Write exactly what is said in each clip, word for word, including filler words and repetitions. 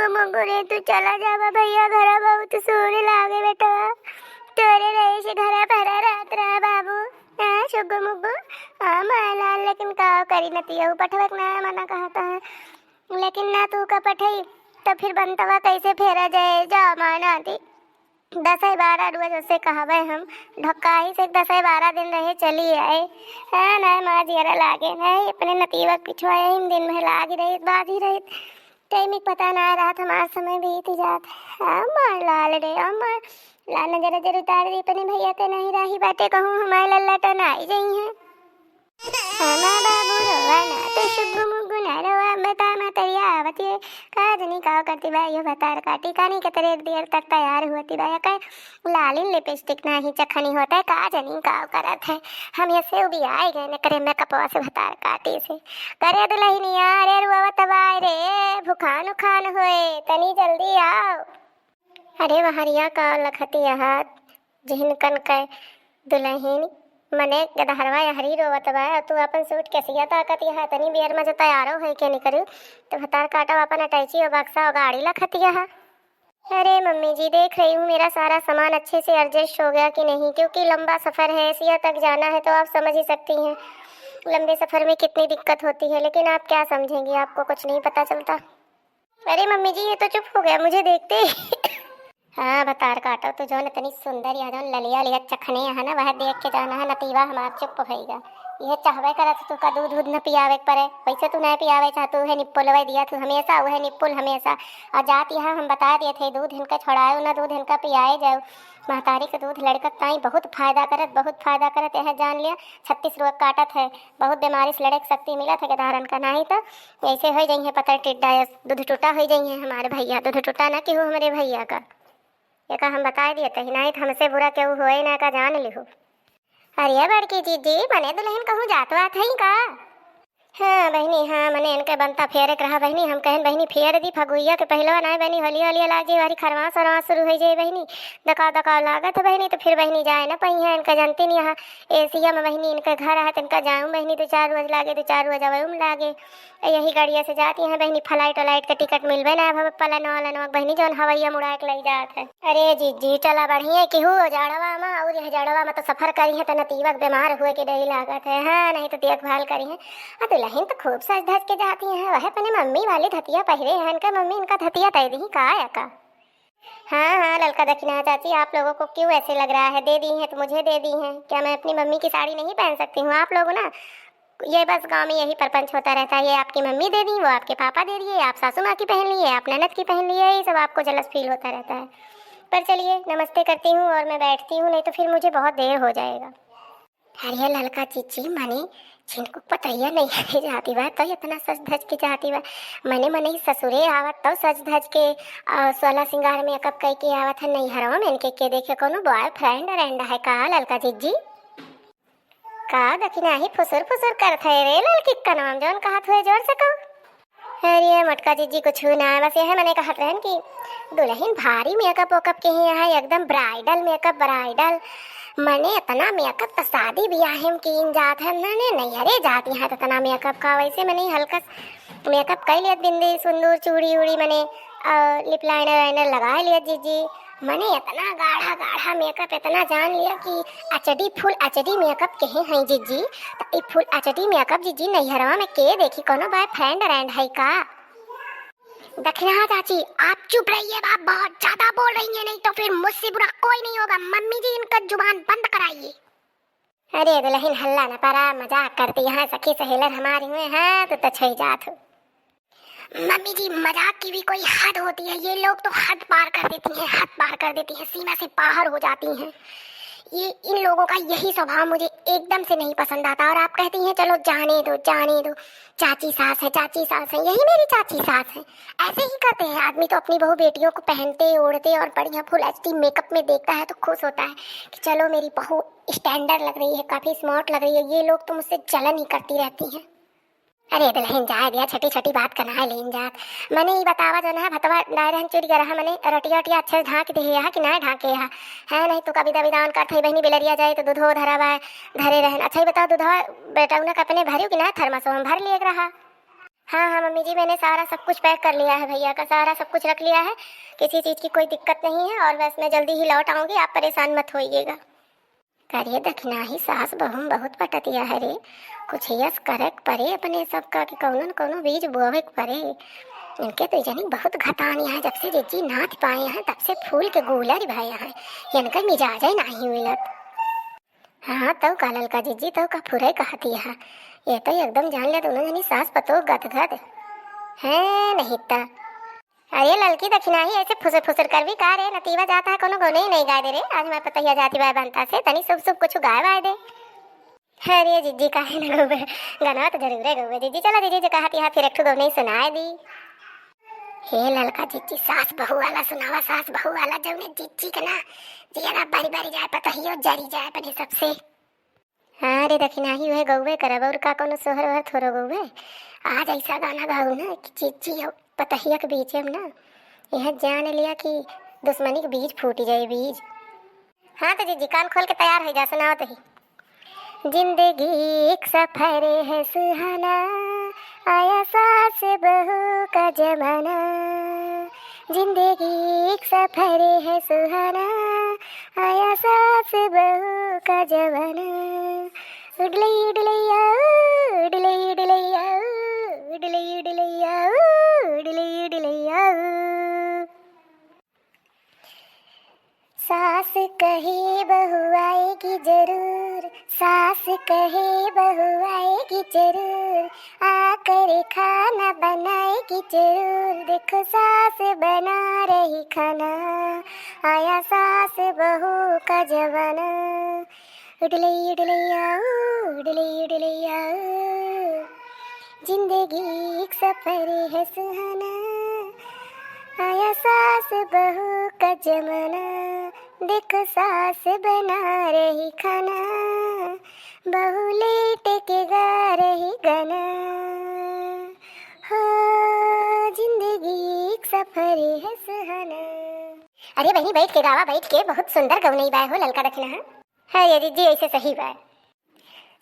मुग्गू रे, तू चला जावा भैया, घरा बहुत सुन लागे बेटवा। तोरे रहे से घरा भरा रात रहा बाबू। हाँ, सुग्गू मुग्गू। हाँ, माय लाल, लेकिन का करी नतिया, उ पठवक ना मना कहता है। लेकिन ना तू का पठई, तो फिर बंतवा कैसे फेरा जाए? जा माय नाती। दसै बारह रोज उसे कहबै हम, ढकाई से दसै बारह दिन रहे चली आए। हाँ, ना माँ जियरा लागे, ना अपने नतीवा के पिछुआ यही दिन में लागी रहित, बाजी रहित। टाइम ही पता ना रहत, हमार समय बीत जात। हाँ, मार लाल रे, हाँ, मार लाल, नजर नजर उतार दे अपने भैया के, नहीं रही बाटे कहूँ, हमारे लल्ला टन आई जाई हैं। हाँ, ना बाबू रोवा ना, तो सुग्गू मुग्गू ना रोवा, बता माँ तरिया आवत ये। का जनी का करती बा, यो भतार काटी, कानी के तरे देर तक तैयार हुआ ती बा, या कहे लालिन लिपस्टिक नाही चखनी होता है, का जनी का करत है। हम ये से उबियाए गए न करे मेकअपवा से भतार काटी से। करे दुलहिनिया, अरे रुआवत बाय रे, भुखान उखान होए, तनी जल्दी आओ। अरे वहरिया का लखती अहात, जिहनकन के दुलहिन, मने गदहरवा यहरी रोवत बा, और तू अपन सूट के सिया ताकत यहाँ तनी बियर में जो तैयारो है के निकरी, तो भतार काटो अपन अटैची और बक्सा और गाड़ी लखत यहाँ। अरे मम्मी जी, देख रही हूँ मेरा सारा सामान अच्छे से एडजस्ट हो गया कि नहीं, क्योंकि लंबा सफ़र है, सिया तक जाना है, तो आप समझ ही सकती हैं लंबे सफ़र में कितनी दिक्कत होती है, लेकिन आप क्या समझेंगी, आपको कुछ नहीं पता चलता। अरे मम्मी जी, ये तो चुप हो गया मुझे देखते ही। हाँ, भतार काटो, तू जौन इतनी सुंदर या जौन ललिया लिया चखने है ना, वह देख के जाना है नतीवा हमार चुप होइगा। यह चाहबे करत तू का दूध दूध न पियावे के परे, वैसे तू नहीं पियावे चाह, तू है निप्पुलवे दिया तू हमेशा, वह निप्पुल हमेशा। और जात यहाँ हम बता दिए थे, दूध इनका छोड़ाए ना, दूध इनका पियाए जाओ। महतारी के दूध लड़कत ताई बहुत फायदा करत, बहुत फायदा करत, यह जान लिया। छत्तीस रोग काटत है, बहुत बीमारी से लड़े के शक्ति मिलत है गदहरन का, नाही तो ऐसे हो जाइए पतर टिड्डा या दूध टूटा हो जाइए हमारे भैया, दूध टूटा ना केहू हमारे भैया का। ये का हम बताए दिए तही, नाही तो हमसे बुरा केहू होए ना का जान लिहो। अरे बड़की जीजी, मने दुलहिन कहूँ जात वात है का? हाँ बहिनी, हाँ, मने इनके बनता फेरे के रहा बहिनी, हम कहन बहिनी फेर दी फगुइया के पहिलवा ना बहिनी, होलिया होलिया लाग जाई, वारी खरवास वरवास शुरू हो जाए बहिनी, दकाव दकाव लागत है बहिनी, तो फिर बहिनी जाए ना पइहैं, इनका जानती नहीं यहाँ एशिया में बहिनी इनके घर है, तो इनका जाऊँ बहिनी, दो चार रोज लागे, दो चार रोज आवे में लागे। यही गाड़िया से जाती हैं बहिनी, फ्लाइट व्लाइट के टिकट मिलबे ना अब पलनवा वलनवा बहिनी, जौन हवैया मुड़ा के लई जात है। अरे जीजी, चला बढ़िया केहू जाड़वा में, और यह जाड़वा में तो सफर करी है तो नतीवक बीमार हुए के डरी लागत है, हाँ, नहीं तो देखभाल करी है। आ दुलहिन तो खूब सज धज के जाती हैं, वह अपने मम्मी वाली धतिया पहिरे हैं, इनका मम्मी इनका धतिया तय दी का या का? हाँ, हाँ, ललका दखिना चाची, आप लोगों को क्यों ऐसे लग रहा है? दे दी हैं तो मुझे दे दी हैं। क्या मैं अपनी मम्मी की साड़ी नहीं पहन सकती हूँ? आप लोग ना, ये बस गांव में यही परपंच होता रहता है, ये आपकी मम्मी दे दी, वो आपके पापा दे दिए, आप सासू माँ की पहन लिए, आप ननद की पहन लिए, यही सब आपको जलस फील होता रहता है। पर चलिए, नमस्ते करती हूँ और मैं बैठती हूँ, नहीं तो फिर मुझे बहुत देर हो जाएगा। अरे ललका जीजी, मने जिनको पतैया नहीं है जाती बा, तो इतना सज धज के जाती बा। मने मने ही ससुरे आवत तो सज धज के, आ, सोलह सिंगार मेकअप कई के आवत है। नैहरवा में इनके के देखे, कोनो बॉयफ्रेंड रेंड है का ललका जीजी? का दखिना ही फुसुर फुसुर करत है रे ललकी कनवा में, जौन कहत हुए जोर से कहो। अरे मोटका जीजी, कुछ ना है, बस यह मने कहत रहन कि दुलहिन भारी मेकअप वेकअप के ही यहाँ, एकदम ब्राइडल मेकअप, ब्राइडल। मने इतना मेकअप तो शादी ब्याह में कीन जात है, मने नैहरे जात यहाँ तो इतना मेकअप का, वैसे मने हल्का स-, मेकअप कई लियत, बिंदी, सुंदूर, चूड़ी उड़ी, मने, अ, लिप लाइनर वाइनर लगा लियत जीजी। मने इतना गाढ़ा गाढ़ा मेकअप, इतना जान लिया कि एचडी, फुल एचडी मेकअप के हैं जीजी। तो ई फुल एचडी मेकअप जीजी नैहरवा में के देखी, कोनो बॉयफ्रेंड रेंड है का? दखिना चाची, आप चुप रहिए, आप बहुत ज्यादा बोल रही हैं, नहीं तो फिर मुझसे बुरा कोई नहीं होगा। मम्मी जी, इनका जुबान बंद कराइए। अरे दुलहिन, हल्ला न परा, मजाक करती हैं, सखी सहेलर हमारी हुए हैं, तो तछई जात हो। मम्मी जी, मजाक की भी कोई हद होती है, ये लोग तो हद पार कर देती हैं, हद पार कर देती हैं, सीमा से बाहर हो जाती हैं। ये इन लोगों का यही स्वभाव मुझे एकदम से नहीं पसंद आता। और आप कहती हैं, "चलो जाने दो, जाने दो, चाची सास है, चाची सास है।" यही मेरी चाची सास है। ऐसे ही करते हैं, आदमी तो अपनी बहू बेटियों को पहनते ओढ़ते और बढ़िया फुल एचडी मेकअप में देखता है तो खुश होता है कि चलो मेरी बहू स्टैंडर्ड लग रही है, काफ़ी स्मार्ट लग रही है। ये लोग तो मुझसे जलन ही करती रहती हैं। अरे दुलहिन, जाए दिया, छोटी छोटी बात का नाय लेन जात। मने ई बतावा, जौन है भतवा डाय रहन चुरी गरहा, मने रोटिया ओटिया अच्छे से ढाँक दे है कि नाय ढाँके है? है नहीं तो कभी दबी दावन करत है बहिनी, बिलरिया जाए तो दूधो धरा बा, धरे रहन। अच्छा ही बताओ, दूधवा बेटौना का अपने भरियो कि नाय? थर्मस हम भर लिए रहा। हाँ, हाँ मम्मी जी, मैंने सारा सब कुछ पैक कर लिया है भैया का, सारा सब कुछ रख लिया है, किसी चीज़ की कोई दिक्कत नहीं है, और बस मैं जल्दी ही लौट आऊँगी, आप परेशान मत होइएगा। का रे दखिनाही, सास बहू में बहुत पटतिया है रे। कुछ यस करे के परे अपने सबका कि कौनो न कौनो बीज बोवे के परे। इनके तो जनी बहुत घतानिया है, जब से जिज्जी नाथ पाए हैं तब से फूल के गूलर भए हैं, इनका मिजाज ही नाही मिलत। हाँ, तौ का ललका जिज्जी, तौ का फुरे कहतिया है। ये तो एकदम जान ले दोनों जनी सास पतोह गदगद। हैं नहीं त। अरे ललकी दखिनाही, ऐसे फुसर फुसर करबी का रे? नतीवा जाता है, कोनो गौने ही नहीं गाय दे रे। आज मैं पतहिया जाती बाय बनता से, तनी शुभ शुभ कुछ गाय वाय दे। अरे जिज्जी, काहे न गौबे? गनवा तो जरूरे गौबे जिज्जी। चला जिज्जी, जो कहतिया फिर एक ठो गौने ही सुनाए दी। हे ललका जिज्जी, सास बहू वाला सुनावा, सास बहू वाला, जौने जिज्जी के ना जियरा बारी बारी जाए, पतहियो जरी जाए अपने सबसे। हाँ रे दखिनाही, उहे गौबे करब, और का कोनो सोहर ओहर थोरो गौबे। आज ऐसा गाना गाऊ ना कि जिज्जी और पतहिया के बीचे में ना, यह जान लिया कि दुश्मनी के बीज फूट जाए, बीज। हाँ तो जिज्जी, कान खोल के तैयार हो जा, सुनाओ तो ही। जिंदगी एक सफर है सुहाना, आया सास बहू का जमाना। जिंदगी एक सफर है सुहाना, आया सास बहू का जमाना। उडलई उडलैया, उडलई उडलैया, उडलई उडलैया, उडलई उडलैया। सास कहे बहू आएगी जरूर, सास कहे बहू आएगी जरूर, आकर खाना बनाएगी जरूर। देखो सास बना रही खाना, आया सास बहू का जमाना। उडलई उडलैया ओ, उडलई उडलैया ओ। जिंदगी एक सफर है सुहाना, आया सास बहू का जमाना। देखो सास बना रही खाना, बहू लेट के गा रही गाना। हो, जिंदगी एक सफर है सुहाना। अरे बहिनी, बैठ के गावा, बैठ के। बहुत सुंदर गौनई बाय हो ललका दखिना। हाँ ये जिज्जी, ऐसे सही बाय।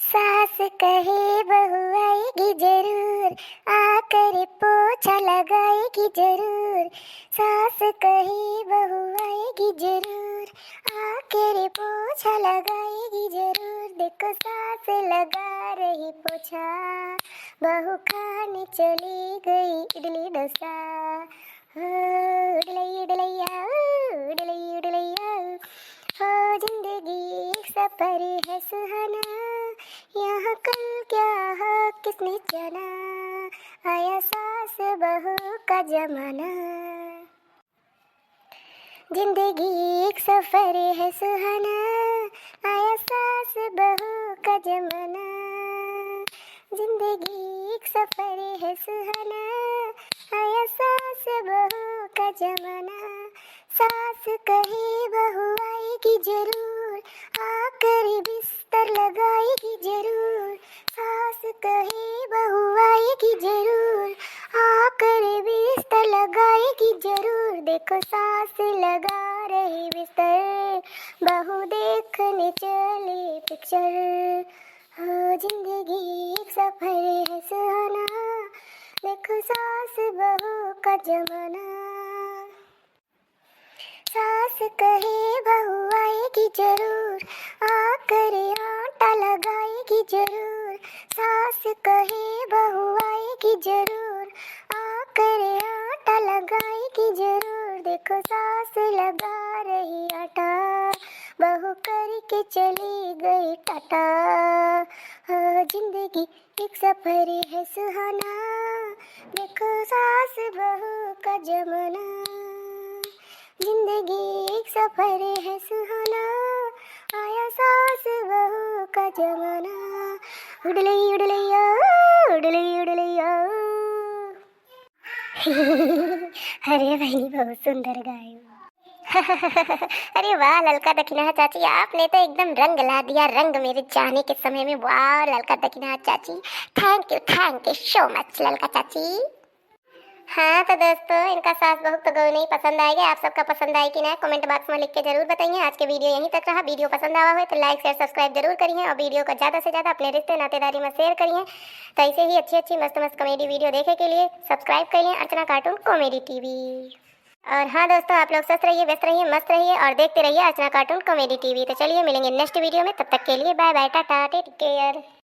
सास कहे बहू आएगी जरूर, आकर पोछा लगाएगी जरूर। सास कहे बहू आएगी जरूर, आकर पोछा लगाएगी जरूर। देखो सास लगा रही पोछा, बहू खाने चली गई इडली डोसा। हो, उडलैया ओ, उडलई उडलैया ओ। हो, जिंदगी एक सफर है सुहाना, यहाँ कल क्या हो किसने जाना, आया सास बहू का जमाना। जिंदगी एक सफर है सुहाना, आया सास बहू का जमाना। जिंदगी एक सफर है सुहाना, आया सास बहू का जमाना। सास कहे बहू आएगी जरूर, आकर बिस्तर लगाएगी जरूर। सास कहे बहू आएगी जरूर, आकर बिस्तर लगाएगी जरूर। देखो सास लगा रही बिस्तर, बहू देखने चली पिक्चर। हो, जिंदगी एक सफर है सुहाना, देखो सास बहू का जमाना। सास कहे बहू आएगी जरूर, आकर आटा लगाएगी जरूर। सास कहे बहू आएगी जरूर, आकर आटा लगाएगी जरूर। देखो सास लगा रही आटा, बहू करके चली गई टाटा। हाँ, जिंदगी एक सफर है सुहाना, देखो सास बहू का जमाना। जिंदगी एक सफर है सुहाना, आया सास बहू का जमाना। उडलई उडलैया, उडलई उडलैया। अरे बहिनी, बहुत सुंदर गायो। अरे वाह ललका दखिनहा चाची, आपने तो एकदम रंग ला दिया, रंग मेरे जाने के समय में। वाह ललका दखिनहा चाची, thank you, thank you so much ललका चाची। हाँ तो दोस्तों, इनका सास बहू तो गौ नहीं पसंद आएगा। आप सबका पसंद आए कि ना, कमेंट बॉक्स में लिख के जरूर बताइए। आज के वीडियो यहीं तक रहा। वीडियो पसंद आवा हो तो लाइक, शेयर, सब्सक्राइब जरूर करिए और वीडियो को ज्यादा से ज्यादा अपने रिश्ते नातेदारी में शेयर करिए। तो ऐसे ही अच्छी अच्छी मस्त मस्त कॉमेडी वीडियो देखे के लिए सब्सक्राइब करिए अर्चना कार्टून कॉमेडी टीवी। और हाँ दोस्तों, आप लोग स्वस्थ रहिए, व्यस्त रहिए, मस्त रहिए और देखते रहिए अर्चना कार्टून कॉमेडी टीवी। तो चलिए मिलेंगे नेक्स्ट वीडियो में, तब तक के लिए bye bye, tata, take care.